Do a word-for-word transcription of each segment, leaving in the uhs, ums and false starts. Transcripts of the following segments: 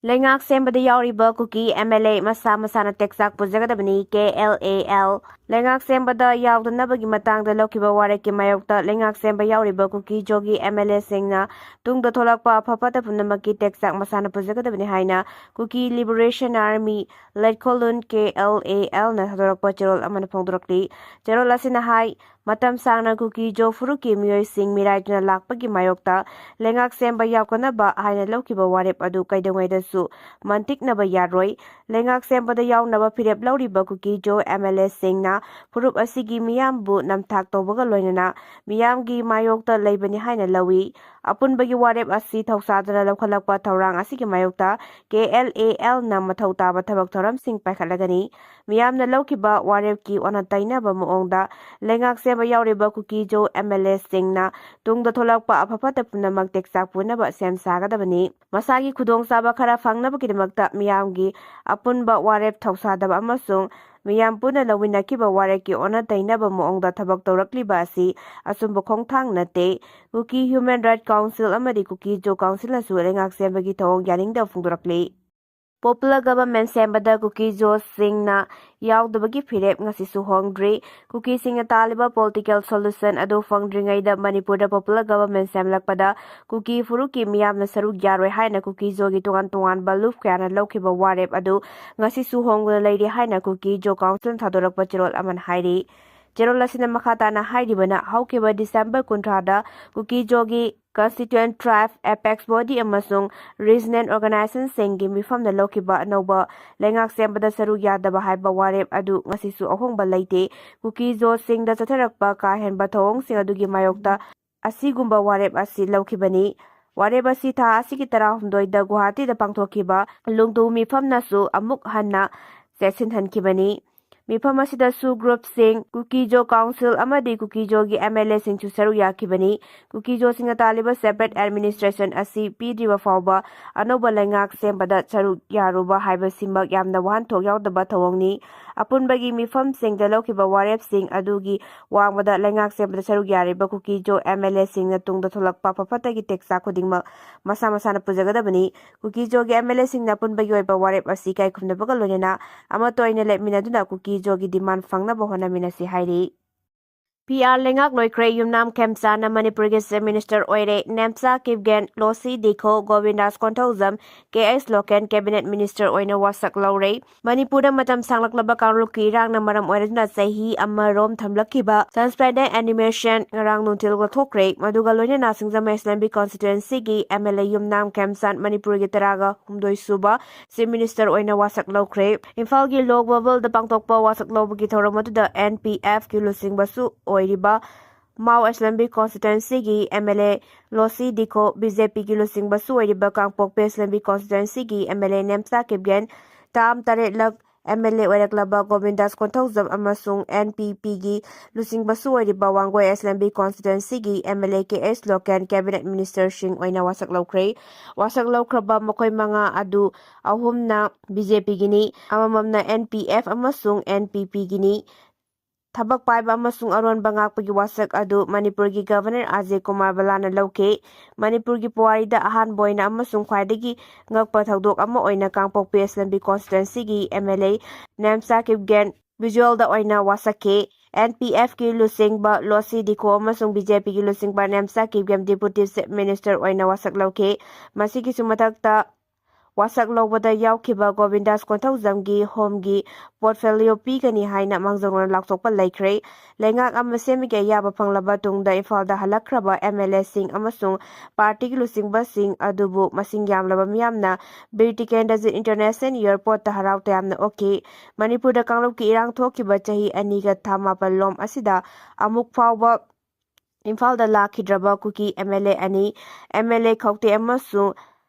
ꯂꯩꯉꯥꯛ ꯁꯦꯝꯕꯗ ꯌꯥꯎꯔꯤꯕ ꯀꯨꯀꯤ M L A ꯃꯁꯥ ꯃꯁꯥꯅ ꯇꯦꯛꯆꯥꯛ ꯄꯨꯖꯒꯗꯕꯅꯤ꯫ K L A L꯫ ꯂꯩꯉꯥꯛ ꯁꯦꯝꯕꯗ ꯌꯥꯎꯗꯅꯕꯒꯤ ꯃꯇꯥꯡꯗ ꯂꯧꯈꯤꯕ ꯋꯥꯔꯦꯞꯀꯤ ꯃꯥꯌꯣꯛꯇ ꯂꯩꯉꯥꯛ ꯁꯦꯝꯕ ꯌꯥꯎꯔꯤꯕ ꯀꯨꯀꯤ ꯖꯣꯒꯤ M L A ꯁꯤꯡꯅ ꯇꯨꯡꯗ ꯊꯣꯛꯂꯛꯄ ꯑꯐ ꯐꯠꯇ ꯄꯨꯝꯅꯃꯛꯀꯤ ꯇꯦꯛꯆꯥꯛ ꯃꯁꯥꯅ ꯄꯨꯖꯒꯗꯕꯅꯤ ꯍꯥꯏꯅ ꯀꯨꯀꯤ Liberation Army ꯂꯩꯈꯣꯜꯂꯨꯟ K L A L ꯅ ꯊꯥꯗꯣꯔꯛꯄ ꯆꯦꯔꯣꯜ ꯑꯃꯅ ꯐꯣꯡꯗꯣꯔꯛꯂꯤ꯫ ꯆꯦꯔꯣꯜ ꯑꯁꯤꯅ ꯍꯥꯏ, ꯃꯇꯝ ꯁꯥꯡꯅ ꯀꯨꯀꯤ ꯖꯣ ꯐꯨꯔꯨꯞꯀꯤ ꯃꯤꯑꯣꯏꯁꯤꯡ ꯃꯤꯔꯥꯏꯗꯨꯅ ꯂꯥꯛꯄꯒꯤ ꯃꯥꯌꯣꯛꯇ ꯂꯩꯉꯥꯛ ꯁꯦꯝꯕ ꯌꯥꯎꯒꯅꯕ ꯍꯥꯏꯅ ꯂꯧꯈꯤꯕ ꯋꯥꯔꯦꯞ ꯑꯗꯨ ꯀꯩꯗꯧꯉꯩꯗꯁꯨ ꯃꯟꯇꯤꯛꯅꯕ ꯌꯥꯔꯣꯏ꯫ ꯂꯩꯉꯥꯛ ꯁꯦꯝꯕꯗ ꯌꯥꯎꯅꯕ ꯐꯤꯔꯦꯞ ꯂꯧꯔꯤꯕ ꯀꯨꯀꯤ ꯖꯣ M L A ꯁꯤꯡꯅ ꯐꯨꯔꯨꯞ ꯑꯁꯤꯒꯤ ꯃꯤꯌꯥꯝꯕꯨ ꯅꯝꯊꯥꯛ ꯇꯧꯕꯒ ꯂꯣꯏꯅꯅ ꯃꯤꯌꯥꯝꯒꯤ ꯃꯥꯌꯣꯛꯇ ꯂꯩꯕꯅꯤ ꯍꯥꯏꯅ ꯂꯧꯏ꯫ ꯑꯄꯨꯟꯕꯒꯤ ꯋꯥꯔꯦꯞ ꯑꯁꯤ ꯊꯧꯁꯥꯗꯅ ꯂꯧꯈꯠꯂꯛꯄ ꯊꯧꯔꯥꯡ ꯑꯁꯤꯒꯤ ꯃꯥꯌꯣꯛꯇ K L A L ꯅ ꯃꯊꯧ ꯇꯥꯕ ꯊꯕꯛ ꯊꯧꯔꯝꯁꯤꯡ ꯄꯥꯏꯈꯠꯂꯒꯅꯤ꯫ ꯃꯤꯌꯥꯝꯅ ꯂꯧꯈꯤꯕ ꯋꯥꯔꯦꯞꯀꯤ ꯑꯣꯟꯅ ꯇꯩꯅꯕ ꯃꯑꯣꯡꯗ ꯂꯩꯉꯥꯛ ꯁꯦꯝꯕ ꯌꯥꯎꯔꯤꯕ ꯀꯨꯀꯤ ꯖꯣ M L A ꯁꯤꯡꯅ ꯇꯨꯡꯗ ꯊꯣꯛꯂꯛꯄ ꯑꯐ ꯐꯠꯇ ꯄꯨꯝꯅꯃꯛ ꯇꯦꯛꯆꯥꯛ ꯄꯨꯅꯕ ꯁꯦꯝ ꯁꯥꯒꯗꯕꯅꯤ꯫ ꯃꯁꯥꯒꯤ ꯈꯨꯗꯣꯡꯆꯥꯕ ꯈꯔ ꯐꯪꯅꯕꯒꯤꯗꯃꯛꯇ ꯃꯤꯌꯥꯝꯒꯤ ꯑꯄꯨꯟꯕ ꯋꯥꯔꯦꯞ ꯊꯧꯁꯥꯗꯕ ꯑꯃꯁꯨꯡ ꯃꯤꯌꯥꯝ ꯄꯨꯟꯅ ꯂꯧꯃꯤꯟꯅꯈꯤꯕ ꯋꯥꯔꯦꯞꯀꯤ ꯑꯣꯟꯅ ꯇꯩꯅꯕ ꯃꯑꯣꯡꯗ ꯊꯕꯛ ꯇꯧꯔꯛꯂꯤꯕ ꯑꯁꯤ ꯑꯆꯨꯝꯕ ꯈꯣꯡꯊꯥꯡ ꯅꯠꯇꯦ꯫ ꯀꯨꯀꯤ Human Right Council ꯑꯃꯗꯤ ꯀꯨꯀꯤ ꯖꯣ Council ꯅꯁꯨ ꯂꯩꯉꯥꯛ ꯁꯦꯝꯕꯒꯤ ꯊꯧꯑꯣꯡ ꯌꯥꯅꯤꯡꯗꯕ ꯐꯣꯡꯗꯣꯔꯛꯂꯤ꯫ Popular Government ꯁꯦꯝꯕꯗ ꯀꯨꯀꯤ ꯖꯣꯁꯤꯡꯅ ꯌꯥꯎꯗꯕꯒꯤ ꯐꯤꯔꯦꯞ ꯉꯁꯤꯁꯨ ꯍꯣꯡꯗ꯭ꯔꯤ꯫ ꯀꯨꯀꯤꯁꯤꯡꯅ ꯇꯥꯜꯂꯤꯕ political solution ꯑꯗꯨ ꯐꯪꯗ꯭ꯔꯤꯉꯩꯗ ꯃꯅꯤꯄꯨꯔꯗ Popular Government ꯁꯦꯝꯂꯛꯄꯗ ꯀꯨꯀꯤ ꯐꯨꯔꯨꯞꯀꯤ ꯃꯤꯌꯥꯝꯅ ꯁꯔꯨꯛ ꯌꯥꯔꯣꯏ ꯍꯥꯏꯅ ꯀꯨꯀꯤ ꯖꯣꯒꯤ ꯇꯣꯉꯥꯟ ꯇꯣꯉꯥꯟꯕ ꯂꯨꯞ ꯀꯌꯥꯅ ꯂꯧꯈꯤꯕ ꯋꯥꯔꯦꯞ ꯑꯗꯨ ꯉꯁꯤꯁꯨ ꯍꯣꯡꯗꯨꯅ ꯂꯩꯔꯤ ꯍꯥꯏꯅ ꯀꯨꯀꯤ ꯖꯣ Council ꯊꯥꯗꯣꯔꯛꯄ ꯆꯦꯔꯣꯜ ꯑꯃꯅ ꯍꯥꯏꯔꯤ꯫ ꯆꯦꯔꯣꯜ ꯑꯁꯤꯅ ꯃꯈꯥ ꯇꯥꯅ ꯍꯥꯏꯔꯤꯕꯅ, ꯍꯧꯈꯤꯕ December ꯀꯨꯟꯊ꯭ꯔꯥꯗ ꯀꯨꯀꯤ ꯖꯣꯒꯤ constituent tribe, apex body ꯑꯃꯁꯨꯡ regional organizationꯁꯤꯡꯒꯤ ꯃꯤꯐꯝꯅ ꯂꯧꯈꯤꯕ ꯑꯅꯧꯕ ꯂꯩꯉꯥꯛ ꯁꯦꯝꯕꯗ ꯁꯔꯨꯛ ꯌꯥꯗꯕ ꯍꯥꯏꯕ ꯋꯥꯔꯦꯞ ꯑꯗꯨ ꯉꯁꯤꯁꯨ ꯑꯍꯣꯡꯕ ꯂꯩꯇꯦ꯫ ꯀꯨꯀꯤ ꯖꯣꯁꯤꯡꯗ ꯆꯠꯊꯔꯛꯄ ꯀꯥ ꯍꯦꯟꯕ ꯊꯧꯑꯣꯡꯁꯤꯡ ꯑꯗꯨꯒꯤ ꯃꯥꯌꯣꯛꯇ ꯑꯁꯤꯒꯨꯝꯕ ꯋꯥꯔꯦꯞ ꯑꯁꯤ ꯂꯧꯈꯤꯕꯅꯤ꯫ ꯋꯥꯔꯦꯞ ꯑꯁꯤ ꯊꯥ ꯑꯁꯤꯒꯤ ꯇꯔꯥꯍꯨꯝꯗꯣꯏꯗ ꯒꯨꯋꯥꯍꯥꯇꯤꯗ ꯄꯥꯡꯊꯣꯛꯈꯤꯕ ꯂꯨꯡꯇꯨ ꯃꯤꯐꯝꯅꯁꯨ ꯑꯃꯨꯛ ꯍꯟꯅ ꯆꯦꯠꯁꯤꯟꯍꯟꯈꯤꯕꯅꯤ꯫ ꯃꯤꯐꯝ ꯑꯁꯤꯗꯁꯨ groupꯁꯤꯡ, ꯀꯨꯀꯤ ꯖꯣ Council ꯑꯃꯗꯤ ꯀꯨꯀꯤ ꯖꯣꯒꯤ M L Aꯁꯤꯡꯁꯨ ꯁꯔꯨꯛ ꯌꯥꯈꯤꯕꯅꯤ꯫ ꯀꯨꯀꯤ ꯖꯣꯁꯤꯡꯅ ꯇꯥꯜꯂꯤꯕ separate administration ꯑꯁꯤ ꯄꯤꯗ꯭ꯔꯤꯕ ꯐꯥꯎꯕ ꯑꯅꯧꯕ ꯂꯩꯉꯥꯛ ꯁꯦꯝꯕꯗ ꯁꯔꯨꯛ ꯌꯥꯔꯨꯕ ꯍꯥꯏꯕꯁꯤꯃꯛ ꯌꯥꯝꯅ ꯋꯥꯍꯟꯊꯣꯛ ꯌꯥꯎꯗꯕ ꯊꯧꯑꯣꯡꯅꯤ꯫ ꯑꯄꯨꯟꯕꯒꯤ ꯃꯤꯐꯝꯁꯤꯡꯗ ꯂꯧꯈꯤꯕ ꯋꯥꯔꯦꯞꯁꯤꯡ ꯑꯗꯨꯒꯤ ꯋꯥꯡꯃꯗ ꯂꯩꯉꯥꯛ ꯁꯦꯝꯕꯗ ꯁꯔꯨꯛ ꯌꯥꯔꯤꯕ ꯀꯨꯀꯤ ꯖꯣ ꯑꯦꯝ ꯑꯦꯜ ꯑꯦꯁꯤꯡꯅ ꯇꯨꯡꯗ ꯊꯣꯛꯂꯛꯄ ꯑꯐ ꯐꯠꯇꯒꯤ ꯇꯦꯛꯆꯥꯛ ꯈꯨꯗꯤꯡꯃꯛ ꯃꯁꯥ ꯃꯁꯥꯅ ꯄꯨꯖꯒꯗꯕꯅꯤ꯫ ꯀꯨꯀꯤ ꯖꯣꯒꯤ ꯑꯦꯝ ꯑꯦꯜ ꯑꯦꯁꯤꯡꯅ ꯑꯄꯨꯟꯕꯒꯤ ꯑꯣꯏꯕ ꯋꯥꯔꯦꯞ ꯑꯁꯤ ꯏꯀꯥꯏ ꯈꯨꯝꯅꯕꯒ ꯂꯣꯏꯅꯅ ꯑꯃꯠꯇ ꯑꯣꯏꯅ ꯂꯦꯞꯃꯤꯟꯅꯗꯨꯅ ꯀꯨꯀꯤ ꯖꯣꯒꯤ ꯗꯤꯃꯥꯟ ꯐꯪꯅꯕ ꯍꯣꯠꯅꯃꯤꯟꯅꯁꯤ ꯍꯥꯏꯔꯤ꯫ ꯄꯤ ꯑꯥꯔ ꯂꯩꯉꯥꯛ ꯂꯣꯏꯈ꯭ꯔꯦ꯫ ꯌꯨꯝꯅꯥꯝ ꯈꯦꯝꯆꯥꯟꯅ ꯃꯅꯤꯄꯨꯔꯒꯤ ꯆꯤꯐ ꯃꯤꯅꯤꯁꯇꯔ ꯑꯣꯏꯔꯦ꯫ ꯅꯦꯝꯆꯥ ꯀꯤꯞꯒꯦꯟ, ꯂꯣꯁꯤ ꯗꯤꯈꯣ, ꯒꯣꯕꯤꯟꯗꯥꯁ ꯀꯣꯟꯊꯧꯖꯝ, ꯀꯦ ꯑꯩꯆ ꯂꯣꯀꯦꯟ ꯀꯦꯕꯤꯅꯦꯠ ꯃꯤꯅꯤꯁꯇꯔ ꯑꯣꯏꯅ ꯋꯥꯁꯛ ꯂꯧꯔꯦ꯫ ꯃꯅꯤꯄꯨꯔꯗ ꯃꯇꯝ ꯁꯥꯡꯂꯛꯂꯕ ꯀꯥꯡꯂꯨꯞꯀꯤ ꯏꯔꯥꯡꯅ ꯃꯔꯝ ꯑꯣꯏꯔꯗꯨꯅ ꯆꯍꯤ ꯑꯃꯔꯣꯝ ꯊꯝꯂꯛꯈꯤꯕ ꯁꯟꯁꯄꯦꯟꯗꯦꯟ ꯑꯦꯅꯤꯃꯦꯁꯟ ꯉꯔꯥꯡ ꯅꯨꯡꯊꯤꯜ ꯂꯧꯊꯣꯛꯈ꯭ꯔꯦ꯫ ꯃꯗꯨꯒ ꯂꯣꯏꯅꯅ ꯁꯤꯡꯖꯃꯩ ꯑꯦꯁꯦꯝꯕ꯭ꯂꯤ ꯀꯣꯟꯁꯇꯤꯇ꯭ꯋꯦꯟꯁꯤꯒꯤ ꯑꯦꯝ ꯑꯦꯜ ꯑꯦ ꯌꯨꯝꯅꯥꯝ ꯈꯦꯝꯆꯥꯟ ꯃꯅꯤꯄꯨꯔꯒꯤ ꯇꯔꯥꯒ ꯍꯨꯝꯗꯣꯏ ꯁꯨꯕ ꯆꯤꯐ ꯃꯤꯅꯤꯁꯇꯔ ꯑꯣꯏꯅ ꯋꯥꯁꯛ ꯂꯧꯈ꯭ꯔꯦ꯫ ꯏꯝꯐꯥꯜꯒꯤ ꯂꯣꯛ ꯚꯕꯜꯗ ꯄꯥꯡꯊꯣꯛꯄ ꯋꯥꯁꯛ ꯂꯧꯕꯒꯤ ꯊꯧꯔꯝ ꯑꯗꯨꯗ ꯑꯦꯟ ꯄꯤ ꯑꯦꯐꯀꯤ ꯂꯨꯆꯤꯡꯕꯁꯨ ꯑꯣꯏꯔꯤꯕ ꯃꯥꯎ ꯑꯦꯁꯦꯝꯕ꯭ꯂꯤ ꯀꯣꯟꯁꯇꯤꯇ꯭ꯋꯦꯟꯁꯤꯒꯤ M L A Losii Dikho, B J ꯄꯤꯒꯤ ꯂꯨꯆꯤꯡꯕꯁꯨ ꯑꯣꯏꯔꯤꯕ ꯀꯥꯡꯄꯣꯛꯄꯤ ꯑꯦꯁꯦꯝꯕ꯭ꯂꯤ ꯀꯣꯟꯁꯇꯤꯇ꯭ꯋꯦꯟꯁꯤꯒꯤ M L A Nemcha Kipgen, ꯇꯥꯝ ꯇꯔꯦꯠꯂꯛ ꯑꯦꯝ ꯑꯦꯜ ꯑꯦ ꯑꯣꯏꯔꯛꯂꯕ ꯒꯣꯕꯤꯟꯗꯥꯁ ꯀꯣꯟꯊꯧꯖꯝ ꯑꯃꯁꯨꯡ ꯑꯦꯟ ꯄꯤ ꯄꯤꯒꯤ ꯂꯨꯆꯤꯡꯕꯁꯨ ꯑꯣꯏꯔꯤꯕ ꯋꯥꯡꯒꯣꯏ ꯑꯦꯁꯦꯝꯕ꯭ꯂꯤ ꯀꯣꯟꯁꯇꯤꯇ꯭ꯋꯦꯟꯁꯤꯒꯤ M L A K H Loken cabinet ꯃꯤꯅꯤꯁꯇꯔꯁꯤꯡ ꯑꯣꯏꯅ ꯋꯥꯁꯛ ꯂꯧꯈ꯭ꯔꯦ꯫ ꯋꯥꯁꯛ ꯂꯧꯈ꯭ꯔꯕ ꯃꯈꯣꯏ ꯃꯉꯥ ꯑꯗꯨ ꯑꯍꯨꯝꯅ ꯕꯤ ꯖꯦ ꯄꯤꯒꯤꯅꯤ, ꯑꯃꯃꯝꯅ ꯑꯦꯟ ꯄꯤ ꯑꯦꯐ ꯑꯃꯁꯨꯡ ꯑꯦꯟ ꯄꯤ ꯄꯤꯒꯤꯅꯤ꯫ ꯊꯕꯛ ꯄꯥꯏꯕ ꯑꯃꯁꯨꯡ ꯑꯔꯣꯟꯕ ꯉꯥꯛꯄꯒꯤ ꯋꯥꯁꯛ ꯑꯗꯨ ꯃꯅꯤꯄꯨꯔꯒꯤ ꯒꯚꯔꯅꯔ ꯑꯖꯌ ꯀꯨꯃꯥꯔ ꯚꯜꯂꯥꯅ ꯂꯧꯈꯤ꯫ ꯃꯅꯤꯄꯨꯔꯒꯤ ꯄꯨꯋꯥꯔꯤꯗ ꯑꯍꯥꯟꯕ ꯑꯣꯏꯅ ꯑꯃꯁꯨꯡ ꯈ꯭ꯋꯥꯏꯗꯒꯤ ꯉꯛꯄ ꯊꯧꯗꯣꯛ ꯑꯃ ꯑꯣꯏꯅ ꯀꯥꯡꯄꯣꯛꯄꯤ ꯑꯦꯁꯦꯝꯕ꯭ꯂꯤ ꯀꯣꯟꯁꯇꯤꯇ꯭ꯋꯦꯟꯁꯤꯒꯤ M L A Nemcha Kipgen ꯚꯤꯖꯨꯑꯦꯜꯗ ꯑꯣꯏꯅ ꯋꯥꯁꯛꯈꯤ꯫ ꯑꯦꯟ ꯄꯤ ꯑꯦꯐꯀꯤ ꯂꯨꯆꯤꯡꯕ ꯂꯣꯁꯤ ꯗꯤꯈꯣ ꯑꯃꯁꯨꯡ ꯕꯤ ꯖꯦ ꯄꯤꯒꯤ ꯂꯨꯆꯤꯡꯕ Nemcha Kipgen deputy chief minister ꯑꯣꯏꯅ ꯋꯥꯁꯛ ꯂꯧꯈꯤ꯫ ꯃꯁꯤꯒꯤꯁꯨ ꯃꯊꯛꯇ ꯋꯥꯁꯛ ꯂꯧꯕꯗ ꯌꯥꯎꯈꯤꯕ ꯒꯣꯕꯤꯟꯗꯥꯁ ꯀꯣꯟꯊꯧꯖꯝꯒꯤ ꯍꯣꯝꯒꯤ ꯄꯣꯔꯠꯐꯣꯂꯤꯑꯣ ꯄꯤꯒꯅꯤ ꯍꯥꯏꯅ ꯃꯥꯡꯖꯧꯅꯅ ꯂꯥꯎꯊꯣꯛꯄ ꯂꯩꯈ꯭ꯔꯦ꯫ ꯂꯩꯉꯥꯛ ꯑꯃ ꯁꯦꯝꯕꯒꯤ ꯑꯌꯥꯕ ꯐꯪꯂꯕ ꯇꯨꯡꯗ ꯏꯝꯐꯥꯜꯗ ꯍꯜꯂꯛꯈ꯭ꯔꯕ ꯑꯦꯝ ꯑꯦꯜ ꯑꯦꯁꯤꯡ ꯑꯃꯁꯨꯡ ꯄꯥꯔꯇꯤꯒꯤ ꯂꯨꯆꯤꯡꯕꯁꯤꯡ ꯑꯗꯨꯕꯨ ꯃꯁꯤꯡ ꯌꯥꯝꯂꯕ ꯃꯤꯌꯥꯝꯅ ꯕꯤꯔ ꯇꯤꯀꯦꯟꯗ꯭ꯔꯖꯤꯠ ꯏꯟꯇꯔꯅꯦꯁꯅꯦꯜ ꯑꯦꯌꯔꯄꯣꯔꯠꯇ ꯍꯔꯥꯎ ꯇꯌꯥꯝꯅ ꯑꯣꯛꯈꯤ꯫ ꯃꯅꯤꯄꯨꯔꯗ ꯀꯥꯡꯂꯨꯞꯀꯤ ꯏꯔꯥꯡ ꯊꯣꯛꯈꯤꯕ ꯆꯍꯤ ꯑꯅꯤꯒ ꯊꯥ ꯃꯥꯄꯜ ꯂꯣꯝ ꯑꯁꯤꯗ ꯑꯃꯨꯛ ꯐꯥꯎꯕ ꯏꯝꯐꯥꯜꯗ ꯂꯥꯛꯈꯤꯗ꯭ꯔꯕ ꯀꯨꯀꯤ ꯑꯦꯝ ꯑꯦꯜ ꯑꯦ ꯑꯅꯤ, ꯑꯦꯝ ꯑꯦꯜ ꯑꯦ ꯈꯧꯇꯦ ꯑꯃꯁꯨꯡ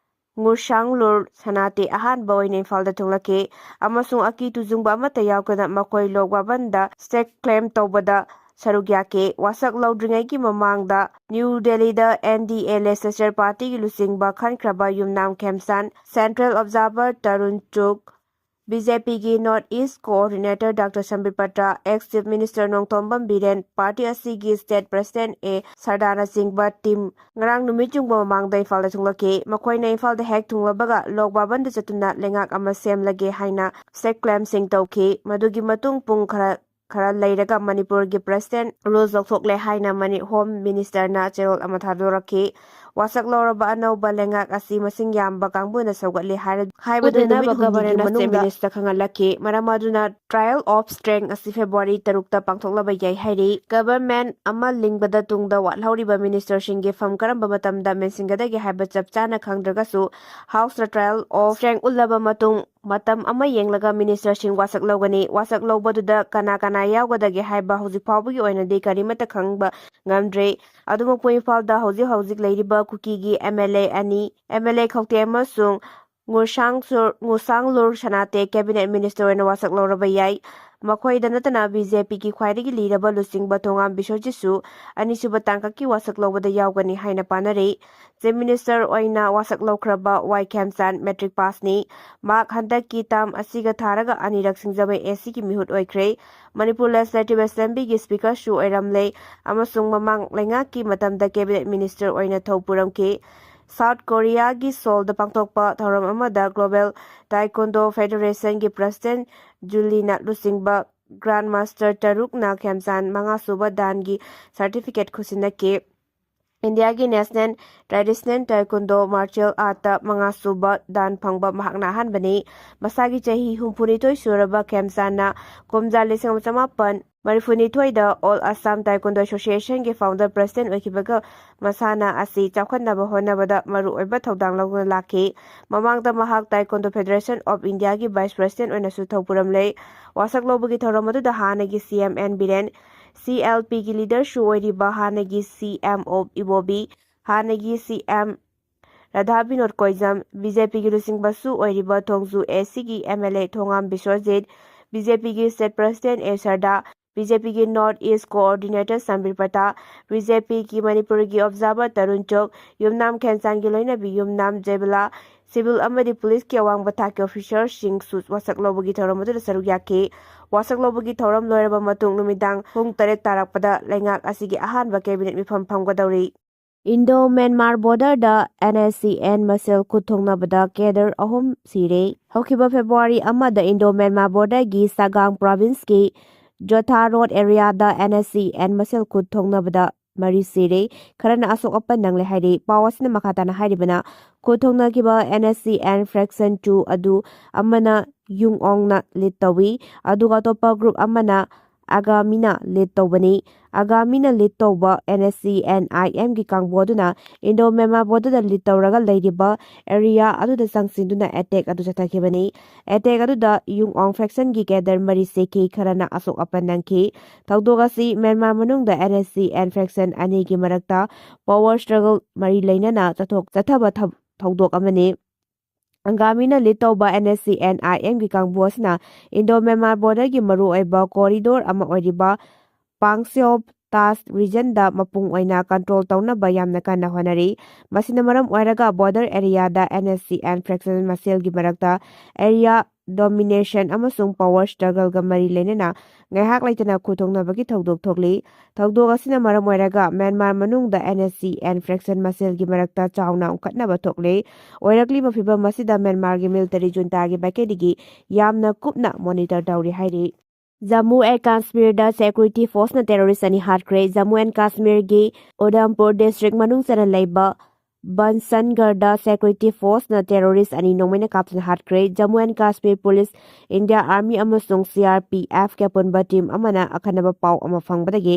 ꯉꯨꯔꯁꯥꯡꯂꯨꯔ ꯁꯅꯥꯇꯦ ꯑꯍꯥꯟꯕ ꯑꯣꯏꯅ ꯏꯝꯐꯥꯜꯗ ꯊꯨꯡꯂꯛꯈꯤ ꯑꯃꯁꯨꯡ ꯑꯀꯤ ꯇꯨꯖꯨꯡꯕ ꯑꯃꯠꯇ ꯌꯥꯎꯗꯅ ꯃꯈꯣꯏ ꯂꯣꯛ ꯚꯕꯟꯗ ꯁ꯭ꯇꯦꯛ ꯀ꯭ꯂꯦꯝ ꯇꯧꯕꯗ ꯁꯔꯨꯛ ꯌꯥꯈꯤ꯫ ꯋꯥꯁꯛ ꯂꯧꯗ꯭ꯔꯤꯉꯩꯒꯤ ꯃꯃꯥꯡꯗ ꯅ꯭ꯌꯨ ꯗꯦꯜꯂꯤꯗ ꯑꯦꯟ ꯗꯤ ꯑꯦ ꯂꯦꯖꯤꯁꯂꯦꯆꯔ ꯄꯥꯔꯇꯤꯒꯤ ꯂꯨꯆꯤꯡꯕ ꯈꯟꯈ꯭ꯔꯕ ꯌꯨꯝꯅꯥꯝ ꯈꯦꯝꯆꯥꯟ, central observer Tarun ꯆꯨꯒ, B J ꯄꯤꯒꯤ North East Coordinator Doctor ꯁꯝꯕꯤꯠ Patra, ex Chief Minister Nongthombam Biren, party ꯑꯁꯤꯒꯤ State President ꯑꯦ ꯁꯔꯗꯥꯅꯆꯤꯡꯕ team ꯉꯔꯥꯡ ꯅꯨꯃꯤꯠ ꯌꯨꯡꯕ ꯃꯃꯥꯡꯗ ꯏꯝꯐꯥꯜꯗ ꯊꯨꯡꯂꯛꯈꯤ꯫ ꯃꯈꯣꯏꯅ ꯏꯝꯐꯥꯜꯗ ꯍꯦꯛ ꯊꯨꯡꯂꯕꯒ ꯂꯣꯛ ꯚꯕꯟꯗ ꯆꯠꯇꯨꯅ ꯂꯩꯉꯥꯛ ꯑꯃ ꯁꯦꯝꯂꯒꯦ ꯍꯥꯏꯅ ꯁꯦꯛ ꯀ꯭ꯂꯦꯝꯁꯤꯡ ꯇꯧꯈꯤ꯫ ꯃꯗꯨꯒꯤ ꯃꯇꯨꯡ ꯄꯨꯡ ꯈꯔ, ꯈꯔ ꯂꯩꯔꯒ ꯃꯅꯤꯄꯨꯔꯒꯤ President Rules ꯂꯧꯊꯣꯛꯂꯦ ꯍꯥꯏꯅ ꯃꯅꯤ-, Home Ministerꯅ ꯆꯦꯔꯣꯜ ꯑꯃ ꯊꯥꯗꯣꯔꯛꯈꯤ꯫ ꯋꯥꯁꯛ ꯂꯧꯔꯕ ꯑꯅꯧꯕ ꯂꯩꯉꯥꯛ ꯑꯁꯤ ꯃꯁꯤꯡ ꯌꯥꯝꯕ ꯀꯥꯡꯕꯨꯅ ꯁꯧꯒꯠꯂꯦ ꯍꯥꯏꯔ-, ꯍꯥꯏꯕꯗꯨ ꯄꯨꯗꯅꯕ ꯅꯨꯃꯤꯠ ꯍꯨꯝꯅꯤꯒꯤ Governorꯅ ꯃꯅꯨꯡꯗ Chief Ministerꯗ ꯈꯪꯍꯜꯂꯛꯈꯤ꯫ ꯃꯔꯝ ꯑꯗꯨꯅ trial of strength ꯑꯁꯤ February ꯇꯔꯨꯛꯇ ꯄꯥꯡꯊꯣꯛꯂꯕ ꯌꯥꯏ ꯍꯥꯏꯔꯤ꯫ Government ꯑꯃ ꯂꯤꯡꯕꯗ ꯇꯨꯡꯗ ꯋꯥꯠꯍꯧꯔꯤꯕ ministerꯁꯤꯡꯒꯤ ꯐꯝ ꯀꯔꯝꯕ ꯃꯇꯝꯗ ꯃꯦꯟꯁꯤꯟꯒꯗꯒꯦ ꯍꯥꯏꯕ ꯆꯞ ꯆꯥꯅ ꯈꯪꯗ꯭ꯔꯒꯁꯨ, Houseꯅ trial of strength ꯎꯠꯂꯕ ꯃꯇꯨꯡ ꯃꯇꯝ ꯑꯃ ꯌꯦꯡꯂꯒ ministerꯁꯤꯡ ꯋꯥꯁꯛ ꯂꯧꯒꯅꯤ꯫ ꯋꯥꯁꯛ ꯂꯧꯕꯗꯨꯗ ꯀꯅꯥ ꯀꯅꯥ ꯌꯥꯎꯒꯗꯒꯦ ꯍꯥꯏꯕ ꯍꯧꯖꯤꯛ ꯐꯥꯎꯕꯒꯤ ꯑꯣꯏꯅꯗꯤ ꯀꯔꯤꯃꯠꯇ ꯈꯪꯕ ꯉꯝꯗ꯭ꯔꯤ꯫ ꯑꯗꯨꯃꯛꯄꯨ ꯏꯝꯐꯥꯜꯗ ꯍꯧꯖꯤꯛ ꯍꯧꯖꯤꯛ ꯂꯩꯔꯤꯕ ꯀꯨꯀꯤꯒꯤ M L A ꯑꯅꯤ, M L A ꯈꯧꯇꯦ ꯑꯃꯁꯨꯡ ꯉꯨꯁꯥꯡꯁꯨꯔ-, ꯉꯨꯁꯥꯡꯂꯨꯔ ꯁꯅꯥꯇꯦ Cabinet Minister ꯑꯣꯏꯅ ꯋꯥꯁꯛ ꯂꯧꯔꯕ ꯌꯥꯏ꯫ ꯃꯈꯣꯏꯗ ꯅꯠꯇꯅ B J Pꯒꯤ ꯈ꯭ꯋꯥꯏꯗꯒꯤ ꯂꯤꯔꯕ ꯂꯨꯆꯤꯡꯕ ꯊꯣꯉꯥꯝ ꯕꯤꯁ꯭ꯋꯖꯤꯠꯁꯨ ꯑꯅꯤꯁꯨꯕ ꯇꯥꯡꯀꯛꯀꯤ ꯋꯥꯁꯛ ꯂꯧꯕꯗ ꯌꯥꯎꯒꯅꯤ ꯍꯥꯏꯅ ꯄꯥꯅꯔꯤ꯫ Chief Minister ꯑꯣꯏꯅ ꯋꯥꯁꯛ ꯂꯧꯈ꯭ꯔꯕ ꯋꯥꯏ ꯈꯦꯝꯆꯥꯟ matric passꯅꯤ꯫ ꯃꯍꯥꯛ ꯍꯟꯗꯛꯀꯤ term ꯑꯁꯤꯒ ꯊꯥꯔꯒ ꯑꯅꯤꯔꯛ ꯁꯤꯡꯖꯃꯩ A Cꯒꯤ ꯃꯤꯍꯨꯠ ꯑꯣꯏꯈ꯭ꯔꯦ꯫ ꯃꯅꯤꯄꯨꯔ Legislative Assemblyꯒꯤ Speakerꯁꯨ ꯑꯣꯏꯔꯝꯂꯦ ꯑꯃꯁꯨꯡ ꯃꯃꯥꯡ ꯂꯩꯉꯥꯛꯀꯤ ꯃꯇꯝꯗ Cabinet Minister ꯑꯣꯏꯅ ꯊꯧ ꯄꯨꯔꯝꯈꯤ꯫ South Koreaꯒꯤ Seoulꯗ ꯄꯥꯡꯊꯣꯛꯄ ꯊꯧꯔꯝ ꯑꯃꯗ Global Taekwondo Federationꯒꯤ President ꯖꯨꯂꯤꯅ ꯂꯨꯆꯤꯡꯕ Grandmaster ꯇꯔꯨꯛꯅ ꯈꯦꯝꯆꯥꯟ ꯃꯉꯥꯁꯨꯕ danꯒꯤ certificate ꯈꯨꯠꯁꯤꯟꯅꯈꯤ꯫ ꯏꯟꯗꯤꯌꯥꯒꯤ National Traditional Taekwondo Martial Artꯇ ꯃꯉꯥꯁꯨꯕ dan ꯐꯪꯕ ꯃꯍꯥꯛꯅ ꯑꯍꯥꯟꯕꯅꯤ꯫ ꯃꯁꯥꯒꯤ ꯆꯍꯤ ꯍꯨꯝꯐꯨꯅꯤꯊꯣꯏ ꯁꯨꯔꯕ ꯈꯦꯝꯆꯥꯟꯅ ꯀꯨꯝꯖꯥ ꯂꯤꯁꯤꯡ ꯑꯃ ꯆꯃꯥꯄꯟ ꯃꯔꯤꯐꯨꯅꯤꯊꯣꯏꯗ All Assam Taekwondo Associationꯒꯤ founder president ꯑꯣꯏꯈꯤꯕꯒ ꯃꯁꯥꯟꯅ ꯑꯁꯤ ꯆꯥꯎꯈꯠꯅꯕ ꯍꯣꯠꯅꯕꯗ ꯃꯔꯨꯑꯣꯏꯕ ꯊꯧꯗꯥꯡ ꯂꯧꯗꯨꯅ ꯂꯥꯛꯈꯤ꯫ ꯃꯃꯥꯡꯗ ꯃꯍꯥꯛ Taekwondo Federation of Indiaꯒꯤ vice president ꯑꯣꯏꯅꯁꯨ ꯊꯧ ꯄꯨꯔꯝꯂꯦ꯫ ꯋꯥꯁꯛ ꯂꯧꯕꯒꯤ ꯊꯧꯔꯝ ꯑꯗꯨꯗ ꯍꯥꯟꯅꯒꯤ C M N Biren, C L Pꯒꯤ leaderꯁꯨ ꯑꯣꯏꯔꯤꯕ ꯍꯥꯟꯅꯒꯤ C M ꯑꯣ ꯏꯕꯣꯕꯤ, ꯍꯥꯟꯅꯒꯤ C M Radha Vinod ꯀꯣꯏꯖꯝ, B J Pꯒꯤ ꯂꯨꯆꯤꯡꯕꯁꯨ ꯑꯣꯏꯔꯤꯕ ꯊꯣꯡꯖꯨ A Cꯒꯤ M L A Thongam Biswajit, B J Pꯒꯤ State President A Sharda, B J ꯄꯤꯒꯤ North East Coordinator Sambit Patra, B J ꯄꯤꯒꯤ ꯃꯅꯤꯄꯨꯔꯒꯤ Observer ꯇꯔꯨꯟ ꯆꯨꯛ, ꯌꯨꯝꯅꯥꯝ ꯈꯦꯟꯆꯥꯟꯒꯤ ꯂꯣꯏꯅꯕꯤ ꯌꯨꯝꯅꯥꯝ ꯖꯦꯕꯤꯂꯥ, civil ꯑꯃꯗꯤ policeꯀꯤ ꯑꯋꯥꯡꯕ ꯊꯥꯛꯀꯤ officerꯁꯤꯡꯁꯨ ꯋꯥꯁꯛ ꯂꯧꯕꯒꯤ ꯊꯧꯔꯝ ꯑꯗꯨꯗ ꯁꯔꯨꯛ ꯌꯥꯈꯤ꯫ ꯋꯥꯁꯛ ꯂꯧꯕꯒꯤ ꯊꯧꯔꯝ ꯂꯣꯏꯔꯕ ꯃꯇꯨꯡ ꯅꯨꯃꯤꯗꯥꯡ ꯄꯨꯡ ꯇꯔꯦꯠ ꯇꯥꯔꯛꯄꯗ ꯂꯩꯉꯥꯛ ꯑꯁꯤꯒꯤ ꯑꯍꯥꯟꯕ cabinet ꯃꯤꯐꯝ ꯐꯝꯒꯗꯧꯔꯤ꯫ Indo Myanmar borderꯗ N S C N ꯃꯁꯦꯜ ꯈꯨꯠ ꯊꯣꯡꯅꯕꯗ cadre ꯑꯍꯨꯝ ꯁꯤꯔꯦ꯫ ꯍꯧꯈꯤꯕ February ꯑꯃꯗ Indo Myanmar borderꯒꯤ ꯁꯒꯥꯡ provinceꯀꯤ ꯖꯣꯊꯥ road areaꯗ N S C N ꯃꯁꯦꯜ ꯈꯨꯠ ꯊꯣꯡꯅꯕꯗ ꯃꯔꯤ ꯁꯤꯔꯦ, ꯈꯔꯅ ꯑꯁꯣꯛ ꯑꯄꯟ ꯅꯪꯂꯦ ꯍꯥꯏꯔꯤ꯫ ꯄꯥꯎ ꯑꯁꯤꯅ ꯃꯈꯥ ꯇꯥꯅ ꯍꯥꯏꯔꯤꯕꯅ, ꯈꯨꯠ ꯊꯣꯡꯅꯈꯤꯕ N S C N faction two ꯑꯗꯨ ꯑꯃꯅ ꯌꯨꯡ ꯑꯣꯡꯅ lead ꯇꯧꯏ, ꯑꯗꯨꯒ ꯑꯇꯣꯞꯄ group ꯑꯃꯅ ꯑꯒꯥꯃꯤꯅ lead ꯇꯧꯕꯅꯤ꯫ ꯑꯒꯥꯃꯤꯅ lead ꯇꯧꯕ N S C N I Mꯒꯤ ꯀꯥꯡꯕꯨ ꯑꯗꯨꯅ Indo Myanmar borderꯗ lead ꯇꯧꯔꯒ ꯂꯩꯔꯤꯕ area ꯑꯗꯨꯗ ꯆꯪꯁꯤꯟꯗꯨꯅ attack ꯑꯗꯨ ꯆꯠꯊꯈꯤꯕꯅꯤ꯫ Attack ꯑꯗꯨꯗ ꯌꯨꯡ ꯑꯣꯡ factionꯒꯤ cadre ꯃꯔꯤ ꯁꯤꯈꯤ, ꯈꯔꯅ ꯑꯁꯣꯛ ꯑꯄꯟ ꯅꯪꯈꯤ꯫ ꯊꯧꯗꯣꯛ ꯑꯁꯤ ꯃ꯭ꯌꯥꯟꯃꯥꯔ ꯃꯅꯨꯡꯗ N S C N faction ꯑꯅꯤꯒꯤ ꯃꯔꯛꯇ power struggle ꯃꯔꯤ ꯂꯩꯅꯅ ꯆꯠꯊꯣꯛ ꯆꯠꯊꯕ ꯊꯧ-, ꯊꯧꯗꯣꯛ ꯑꯃꯅꯤ꯫ ꯑꯪꯒꯥꯃꯤꯅ lead ꯇꯧꯕ N S C N I Mꯒꯤ ꯀꯥꯡꯕꯨ ꯑꯁꯤꯅ Indo Myanmar borderꯒꯤ ꯃꯔꯨꯑꯣꯏꯕ corridor ꯑꯃ ꯑꯣꯏꯔꯤꯕ ꯄꯥꯡꯁꯤꯌꯣꯞ ꯇꯥꯁ regionꯗ ꯃꯄꯨꯡ ꯑꯣꯏꯅ control ꯇꯧꯅꯕ ꯌꯥꯝꯅ ꯀꯟꯅ ꯍꯣꯠꯅꯔꯤ꯫ ꯃꯁꯤꯅ ꯃꯔꯝ ꯑꯣꯏꯔꯒ border areaꯗ N S C N faction ꯃꯁꯦꯜꯒꯤ ꯃꯔꯛꯇ area domination ꯑꯃꯁꯨꯡ power struggleꯒ ꯃꯔꯤ ꯂꯩꯅꯅ ꯉꯥꯏꯍꯥꯛ ꯂꯩꯇꯅ ꯈꯨꯠ ꯊꯣꯛꯅꯕꯒꯤ ꯊꯧꯗꯣꯛ ꯊꯣꯛꯂꯤ꯫ ꯊꯧꯗꯣꯛ ꯑꯁꯤꯅ ꯃꯔꯝ ꯑꯣꯏꯔꯒ ꯃ꯭ꯌꯥꯟꯃꯥꯔ ꯃꯅꯨꯡꯗ N S C N faction ꯃꯁꯦꯜꯒꯤ ꯃꯔꯛꯇ ꯆꯥꯎꯅ ꯎꯪꯈꯠꯅꯕ ꯊꯣꯛꯂꯤ꯫ ꯑꯣꯏꯔꯛꯂꯤꯕ ꯐꯤꯚꯝ ꯑꯁꯤꯗ ꯃ꯭ꯌꯥꯟꯃꯥꯔꯒꯤ military juntaꯒꯤ ꯃꯥꯏꯀꯩꯗꯒꯤ ꯌꯥꯝꯅ ꯀꯨꯞꯅ monitor ꯇꯧꯔꯤ ꯍꯥꯏꯔꯤ꯫ ꯖꯝꯃꯨ ꯑꯦꯟ ꯀꯥꯁꯃꯤꯔꯗ security forceꯅ terrorist ꯑꯅꯤ ꯍꯥꯠꯈ꯭ꯔꯦ꯫ ꯖꯝꯃꯨ ꯑꯦꯟ ꯀꯥꯁꯃꯤꯔꯒꯤ ꯎꯙꯝꯄꯨꯔ district ꯃꯅꯨꯡ ꯆꯟꯅ ꯂꯩꯕ ꯕꯟꯁꯟꯒꯔꯗ security forceꯅ terrorist ꯑꯅꯤ ꯅꯣꯡꯃꯩꯅ ꯀꯥꯞꯇꯨꯅ ꯍꯥꯠꯈ꯭ꯔꯦ꯫ Jammu and Kashmir police, India Army ꯑꯃꯁꯨꯡ C R P Fꯀꯤ ꯑꯄꯨꯟꯕ team ꯑꯃꯅ ꯑꯈꯟꯅꯕ ꯄꯥꯎ ꯑꯃ ꯐꯪꯕꯗꯒꯤ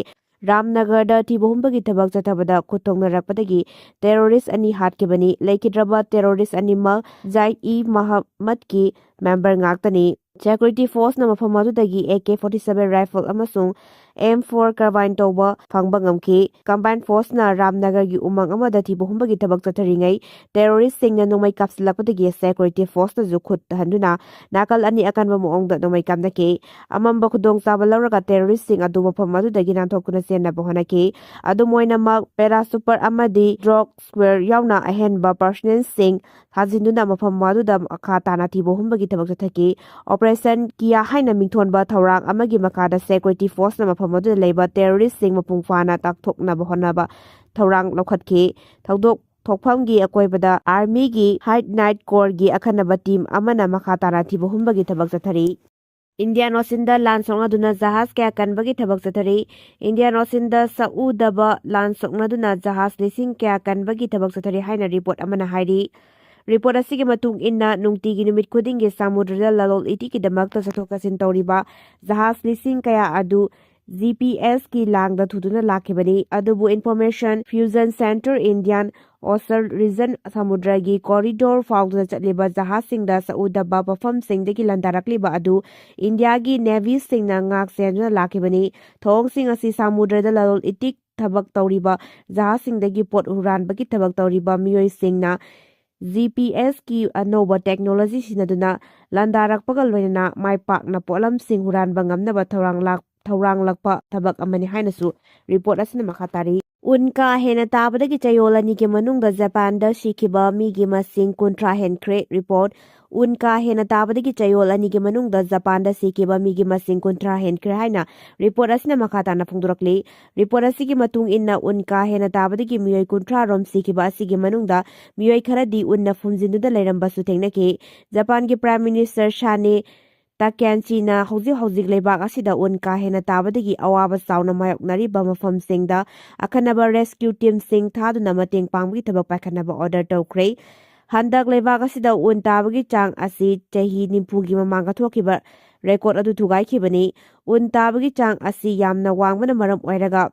ꯔꯥꯝꯅꯒꯔꯗ ꯊꯤꯕ ꯍꯨꯝꯕꯒꯤ ꯊꯕꯛ ꯆꯠꯊꯕꯗ ꯈꯨꯠ ꯊꯣꯛꯅꯔꯛꯄꯗꯒꯤ terrorist ꯑꯅꯤ ꯍꯥꯠꯈꯤꯕꯅꯤ꯫ ꯂꯩꯈꯤꯗ꯭ꯔꯕ terrorist ꯑꯅꯤꯃꯛ ꯖꯥꯏꯠ ꯏ ꯃꯍꯝꯃꯗꯀꯤ member ꯉꯥꯛꯇꯅꯤ꯫ Security forceꯅ ꯃꯐꯝ ꯑꯗꯨꯗꯒꯤ A K forty seven rifle ꯑꯃꯁꯨꯡ ꯑꯦꯝ ꯐꯣꯔ carbine ꯇꯧꯕ ꯐꯪꯕ ꯉꯝꯈꯤ꯫ Combined Forceꯅ ꯔꯥꯝꯅꯒꯔꯒꯤ ꯎꯃꯪ ꯑꯃꯗ ꯊꯤꯕ ꯍꯨꯝꯕꯒꯤ ꯊꯕꯛ ꯆꯠꯊꯔꯤꯉꯩ terroristꯁꯤꯡꯅ ꯅꯣꯡꯃꯩ ꯀꯥꯞꯁꯤꯜꯂꯛꯄꯗꯒꯤ security forceꯅꯁꯨ ꯈꯨꯠ ꯍꯟꯗꯨꯅ ꯅꯥꯀꯜ ꯑꯅꯤ ꯑꯀꯟꯕ ꯃꯑꯣꯡꯗ ꯅꯣꯡꯃꯩ ꯀꯥꯞꯅꯈꯤ꯫ ꯑꯃꯝꯕ ꯈꯨꯗꯣꯡꯆꯥꯕ ꯂꯧꯔꯒ terroristꯁꯤꯡ ꯑꯗꯨ ꯃꯐꯝ ꯑꯗꯨꯗꯒꯤ ꯅꯥꯟꯊꯣꯛꯇꯨꯅ ꯆꯦꯟꯅꯕ ꯍꯣꯠꯅꯈꯤ꯫ ꯑꯗꯨꯝ ꯑꯣꯏꯅꯃꯛ, paratrooper ꯑꯃꯗꯤ dog squad ꯌꯥꯎꯅ ꯑꯍꯦꯟꯕ personnelꯁꯤꯡ ꯊꯥꯖꯤꯟꯗꯨꯅ ꯃꯐꯝ ꯑꯗꯨꯗ ꯃꯈꯥ ꯇꯥꯅ ꯊꯤꯕ ꯍꯨꯝꯕꯒꯤ ꯊꯕꯛ ꯆꯠꯊꯈꯤ꯫ Operation Kiya ꯍꯥꯏꯅ ꯃꯤꯡꯊꯣꯟꯕ ꯊꯧꯔꯥꯡ ꯑꯃꯒꯤ ꯃꯈꯥꯗ security forceꯅ ꯃꯐꯝ ꯑꯗꯨꯗ ꯂꯩꯕ terroristꯁꯤꯡ ꯃꯄꯨꯡ ꯐꯥꯅ ꯇꯥꯛꯊꯣꯛꯅꯕ ꯍꯣꯠꯅꯕ ꯊꯧꯔꯥꯡ ꯂꯧꯈꯠꯈꯤ꯫ ꯊꯧꯗꯣꯛ ꯊꯣꯛꯐꯝꯒꯤ ꯑꯀꯣꯏꯕꯗ Armyꯒꯤ High Night Corpsꯀꯤ ꯑꯈꯟꯅꯕ team ꯑꯃꯅ ꯃꯈꯥ ꯇꯥꯅ ꯊꯤꯕ ꯍꯨꯝꯕꯒꯤ ꯊꯕꯛ ꯆꯠꯊꯔꯤ꯫ Indian Oceanꯗ ꯂꯥꯟ ꯁꯣꯛꯅꯗꯨꯅ ꯖꯍꯥꯖ ꯀꯌꯥ ꯀꯟꯕꯒꯤ ꯊꯕꯛ ꯆꯠꯊꯔꯤ꯫ Indian Oceanꯗ ꯁꯛꯎꯗꯕ ꯂꯥꯟ ꯁꯣꯛꯅꯗꯨꯅ ꯖꯍꯥꯖ ꯂꯤꯁꯤꯡ ꯀꯌꯥ ꯀꯟꯕꯒꯤ ꯊꯕꯛ ꯆꯠꯊꯔꯤ ꯍꯥꯏꯅ report ꯑꯃꯅ ꯍꯥꯏꯔꯤ꯫ Report ꯑꯁꯤꯒꯤ ꯃꯇꯨꯡ ꯏꯟꯅ, ꯅꯨꯡꯇꯤꯒꯤ ꯅꯨꯃꯤꯠ ꯈꯨꯗꯤꯡꯒꯤ ꯁꯃꯨꯗ꯭ꯔꯗ ꯂꯂꯣꯜ ꯏꯇꯤꯛꯀꯤꯗꯃꯛꯇ ꯆꯠꯊꯣꯛ ꯆꯠꯁꯤꯟ ꯇꯧꯔꯤꯕ ꯖꯍꯥꯖ ꯂꯤꯁꯤꯡ ꯀꯌꯥ ꯑꯗꯨ GPSꯀꯤ ꯂꯥꯡꯗ ꯊꯨꯗꯨꯅ ꯂꯥꯛꯈꯤꯕꯅꯤ꯫ ꯑꯗꯨꯕꯨ Information Fusion Centre Indian Ocean Region ꯁꯃꯨꯗ꯭ꯔꯒꯤ corridor ꯐꯥꯎꯗꯨꯅ ꯆꯠꯂꯤꯕ ꯖꯍꯥꯖꯁꯤꯡꯗ ꯁꯛꯎꯗꯕ ꯃꯐꯝꯁꯤꯡꯗꯒꯤ ꯂꯥꯟꯗꯥꯔꯛꯂꯤꯕ ꯑꯗꯨ ꯏꯟꯗꯤꯌꯥꯒꯤ Navyꯁꯤꯡꯅ ꯉꯥꯛ ꯁꯦꯟꯗꯨꯅ ꯂꯥꯛꯈꯤꯕꯅꯤ꯫ ꯊꯧꯑꯣꯡꯁꯤꯡ ꯑꯁꯤ ꯁꯃꯨꯗ꯭ꯔꯗ ꯂꯂꯣꯜ ꯏꯇꯤꯛ ꯊꯕꯛ ꯇꯧꯔꯤꯕ ꯖꯍꯥꯖꯁꯤꯡꯗꯒꯤ ꯄꯣꯠ ꯍꯨꯔꯥꯟꯕꯒꯤ ꯊꯕꯛ ꯇꯧꯔꯤꯕ ꯃꯤꯑꯣꯏꯁꯤꯡꯅ GPSꯀꯤ ꯑꯅꯧꯕ technology ꯁꯤꯖꯤꯟꯅꯗꯨꯅ ꯂꯥꯟꯗꯥꯔꯛꯄꯒ ꯂꯣꯏꯅꯅ ꯃꯥꯏ ꯄꯥꯛꯅ ꯄꯣꯠꯂꯝꯁꯤꯡ ꯍꯨꯔꯥꯟꯕ ꯉꯝꯅꯕ ꯊꯧꯔꯥꯡ ꯂꯥꯛ-, ꯊꯧꯔꯥꯡꯂꯛꯄ ꯊꯕꯛ ꯑꯃꯅꯤ ꯍꯥꯏꯅꯁꯨ report ꯑꯁꯤꯅ ꯃꯈꯥ ꯇꯥꯔꯤ꯫ ꯎꯟ ꯀꯥ ꯍꯦꯟꯅ ꯇꯥꯕꯗꯒꯤ ꯆꯌꯣꯜ ꯑꯅꯤꯒꯤ ꯃꯅꯨꯡꯗ ꯖꯄꯥꯟꯗ ꯁꯤꯈꯤꯕ ꯃꯤꯒꯤ ꯃꯁꯤꯡ ꯀꯨꯟꯊ꯭ꯔꯥ ꯍꯦꯟꯈ꯭ꯔꯦ꯫ Report: ꯎꯟ ꯀꯥ ꯍꯦꯟꯅ ꯇꯥꯕꯗꯒꯤ ꯆꯌꯣꯜ ꯑꯅꯤꯒꯤ ꯃꯅꯨꯡꯗ ꯖꯄꯥꯟꯗ ꯁꯤꯈꯤꯕ ꯃꯤꯒꯤ ꯃꯁꯤꯡ ꯀꯨꯟꯊ꯭ꯔꯥ ꯍꯦꯟꯈ꯭ꯔꯦ ꯍꯥꯏꯅ report ꯑꯁꯤꯅ ꯃꯈꯥ ꯇꯥꯅ ꯐꯣꯡꯗꯣꯔꯛꯂꯤ꯫ Report ꯑꯁꯤꯒꯤ ꯃꯇꯨꯡ ꯏꯟꯅ, ꯎꯟ ꯀꯥ ꯍꯦꯟꯅ ꯇꯥꯕꯗꯒꯤ ꯃꯤꯑꯣꯏ ꯀꯨꯟꯊ꯭ꯔꯥ ꯔꯣꯝ ꯁꯤꯈꯤꯕ ꯑꯁꯤꯒꯤ ꯃꯅꯨꯡꯗ ꯃꯤꯑꯣꯏ ꯈꯔꯗꯤ ꯎꯟꯅ ꯐꯨꯝꯖꯤꯟꯗꯨꯅ ꯂꯩꯔꯝꯕꯁꯨ ꯊꯦꯡꯅꯈꯤ꯫ ꯖꯄꯥꯟꯒꯤ Prime Minister ꯁꯥꯅꯦ ꯇꯥꯀꯦꯟꯆꯤꯅ ꯍꯧꯖꯤꯛ ꯍꯧꯖꯤꯛ ꯂꯩꯕꯥꯛ ꯑꯁꯤꯗ ꯎꯟ ꯀꯥ ꯍꯦꯟꯅ ꯇꯥꯕꯗꯒꯤ ꯑꯋꯥꯕ ꯆꯥꯎꯅ ꯃꯥꯌꯣꯛꯅꯔꯤꯕ ꯃꯐꯝꯁꯤꯡꯗ ꯑꯈꯟꯅꯕ rescue teamꯁꯤꯡ ꯊꯥꯗꯨꯅ ꯃꯇꯦꯡ ꯄꯥꯡꯕꯒꯤ ꯊꯕꯛ ꯄꯥꯏꯈꯠꯅꯕ order ꯇꯧꯈ꯭ꯔꯦ꯫ ꯍꯟꯗꯛ ꯂꯩꯕꯥꯛ ꯑꯁꯤꯗ ꯎꯟ ꯇꯥꯕꯒꯤ ꯆꯥꯡ ꯑꯁꯤ ꯆꯍꯤ ꯅꯤꯐꯨꯒꯤ ꯃꯃꯥꯡꯗ ꯊꯣꯛꯈꯤꯕ record ꯑꯗꯨ ꯊꯨꯒꯥꯏꯈꯤꯕꯅꯤ꯫ ꯎꯟ ꯇꯥꯕꯒꯤ ꯆꯥꯡ ꯑꯁꯤ ꯌꯥꯝꯅ ꯋꯥꯡꯕꯅ ꯃꯔꯝ ꯑꯣꯏꯔꯒ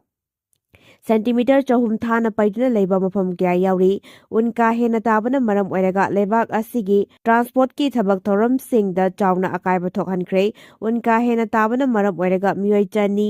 centimeter ꯆꯍꯨꯝ ꯊꯥꯅ ꯄꯩꯗꯨꯅ ꯂꯩꯕ ꯃꯐꯝ ꯀꯌꯥ ꯌꯥꯎꯔꯤ꯫ ꯎꯟ ꯀꯥ ꯍꯦꯟꯅ ꯇꯥꯕꯅ ꯃꯔꯝ ꯑꯣꯏꯔꯒ ꯂꯩꯕꯥꯛ ꯑꯁꯤꯒꯤ transportꯀꯤ ꯊꯕꯛ ꯊꯧꯔꯝꯁꯤꯡꯗ ꯆꯥꯎꯅ ꯑꯀꯥꯏꯕ ꯊꯣꯛꯍꯟꯈ꯭ꯔꯦ꯫ ꯎꯟ ꯀꯥ ꯍꯦꯟꯅ ꯇꯥꯕꯅ ꯃꯔꯝ ꯑꯣꯏꯔꯒ ꯃꯤꯑꯣꯏ ꯆꯅꯤ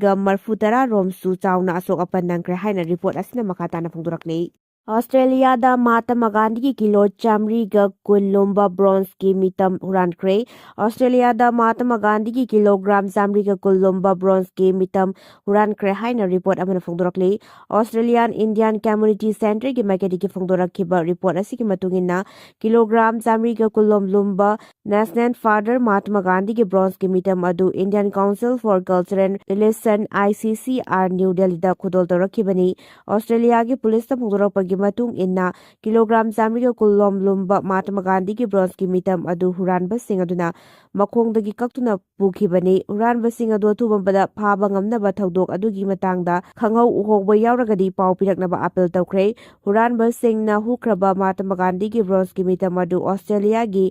ꯒ ꯃꯔꯐꯨ ꯇꯔꯥ ꯔꯣꯝꯁꯨ ꯆꯥꯎꯅ ꯑꯁꯣꯛ ꯑꯄꯟ ꯅꯪꯈ꯭ꯔꯦ ꯍꯥꯏꯅ ꯔꯤꯄꯣꯔꯠ ꯑꯁꯤꯅ ꯃꯈꯥ ꯇꯥꯅ ꯐꯣꯡꯗꯣꯔꯛꯂꯤ꯫ ꯑꯣꯁꯇ꯭ꯔꯦꯂꯤꯌꯥꯗ ꯃꯍꯥꯇꯃꯥ ꯒꯥꯟꯙꯤꯒꯤ ꯀꯤꯂꯣ ꯆꯥꯃꯔꯤꯒ ꯀꯨꯟ ꯂꯨꯝꯕ ꯕ꯭ꯔꯣꯟꯖꯀꯤ ꯃꯤꯇꯝ ꯍꯨꯔꯥꯟꯈ꯭ꯔꯦ꯫ ꯑꯣꯁꯇ꯭ꯔꯦꯂꯤꯌꯥꯗ ꯃꯍꯥꯇꯃꯥ ꯒꯥꯟꯙꯤꯒꯤ ꯀꯤꯂꯣꯒ꯭ꯔꯥꯝ ꯆꯥꯃꯔꯤꯒ ꯀꯨꯟ ꯂꯨꯝꯕ ꯕ꯭ꯔꯣꯟꯖꯀꯤ ꯃꯤꯇꯝ ꯍꯨꯔꯥꯟꯈ꯭ꯔꯦ ꯍꯥꯏꯅ ꯔꯤꯄꯣꯔꯠ ꯑꯃꯅ ꯐꯣꯡꯗꯣꯔꯛꯂꯤ꯫ ꯑꯣꯁꯇ꯭ꯔꯦꯂꯤꯌꯥꯟ ꯏꯟꯗꯤꯌꯥꯟ ꯀꯝꯃ꯭ꯌꯨꯅꯤꯇꯤ ꯁꯦꯟꯇꯔꯒꯤ ꯃꯥꯏꯀꯩꯗꯒꯤ ꯐꯣꯡꯗꯣꯔꯛꯈꯤꯕ ꯔꯤꯄꯣꯔꯠ ꯑꯁꯤꯒꯤ ꯃꯇꯨꯡ ꯏꯟꯅ, ꯀꯤꯂꯣꯒ꯭ꯔꯥꯝ ꯆꯥꯃꯔꯤꯒ ꯀꯨꯟ ꯂꯨꯝꯕ National Father ꯃꯍꯥꯇꯃꯥ ꯒꯥꯟꯙꯤꯒꯤ ꯕ꯭ꯔꯣꯟꯖꯀꯤ ꯃꯤꯇꯝ ꯑꯗꯨ Indian Council for Culture and Religion, I C C R, new ꯗꯦꯜꯂꯤꯗ ꯈꯨꯗꯣꯜ ꯇꯧꯔꯛꯈꯤꯕꯅꯤ꯫ ꯑꯣꯁꯇ꯭ꯔꯦꯂꯤꯌꯥꯒꯤ ꯄꯨꯂꯤꯁꯅ ꯐꯣꯡꯗꯣꯔꯛꯄꯒꯤ ꯃꯇꯨꯡ ꯏꯟꯅ, ꯀꯤꯂꯣꯒ꯭ꯔꯥꯝ ꯆꯥꯃꯔꯤꯒ ꯀꯨꯟ ꯂꯣꯝ ꯂꯨꯝꯕ ꯃꯍꯥꯇꯃꯥ ꯒꯥꯟꯙꯤꯒꯤ ꯕ꯭ꯔꯣꯟꯖꯀꯤ ꯃꯤꯇꯝ ꯑꯗꯨ ꯍꯨꯔꯥꯟꯕꯁꯤꯡ ꯑꯗꯨꯅ ꯃꯈꯣꯡꯗꯒꯤ ꯀꯛꯇꯨꯅ ꯄꯨꯈꯤꯕꯅꯤ꯫ ꯍꯨꯔꯥꯟꯕꯁꯤꯡ ꯑꯗꯨ ꯑꯊꯨꯕ ꯃꯇꯝꯗ ꯐꯥꯕ ꯉꯝꯅꯕ ꯊꯧꯗꯣꯛ ꯑꯗꯨꯒꯤ ꯃꯇꯥꯡꯗ ꯈꯪꯍꯧ ꯎꯍꯧꯕ ꯌꯥꯎꯔꯒꯗꯤ ꯄꯥꯎ ꯄꯤꯔꯛꯅꯕ ꯑꯥꯄꯤꯜ ꯇꯧꯈ꯭ꯔꯦ꯫ ꯍꯨꯔꯥꯟꯕꯁꯤꯡꯅ ꯍꯨꯈ꯭ꯔꯕ ꯃꯍꯥꯇꯃꯥ ꯒꯥꯟꯙꯤꯒꯤ ꯕ꯭ꯔꯣꯟꯖꯀꯤ ꯃꯤꯇꯝ ꯑꯗꯨ ꯑꯣꯁꯇ꯭ꯔꯦꯂꯤꯌꯥꯒꯤ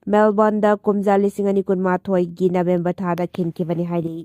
ꯃꯦꯜꯕꯣꯔꯟꯗ ꯀꯨꯝꯖꯥ ꯂꯤꯁꯤꯡ ꯑꯅꯤ ꯀꯨꯟꯃꯥꯊꯣꯏꯒꯤ ꯅꯕꯦꯝꯕꯔ ꯊꯥꯗ ꯈꯤꯟꯈꯤꯕꯅꯤ ꯍꯥꯏꯔꯤ꯫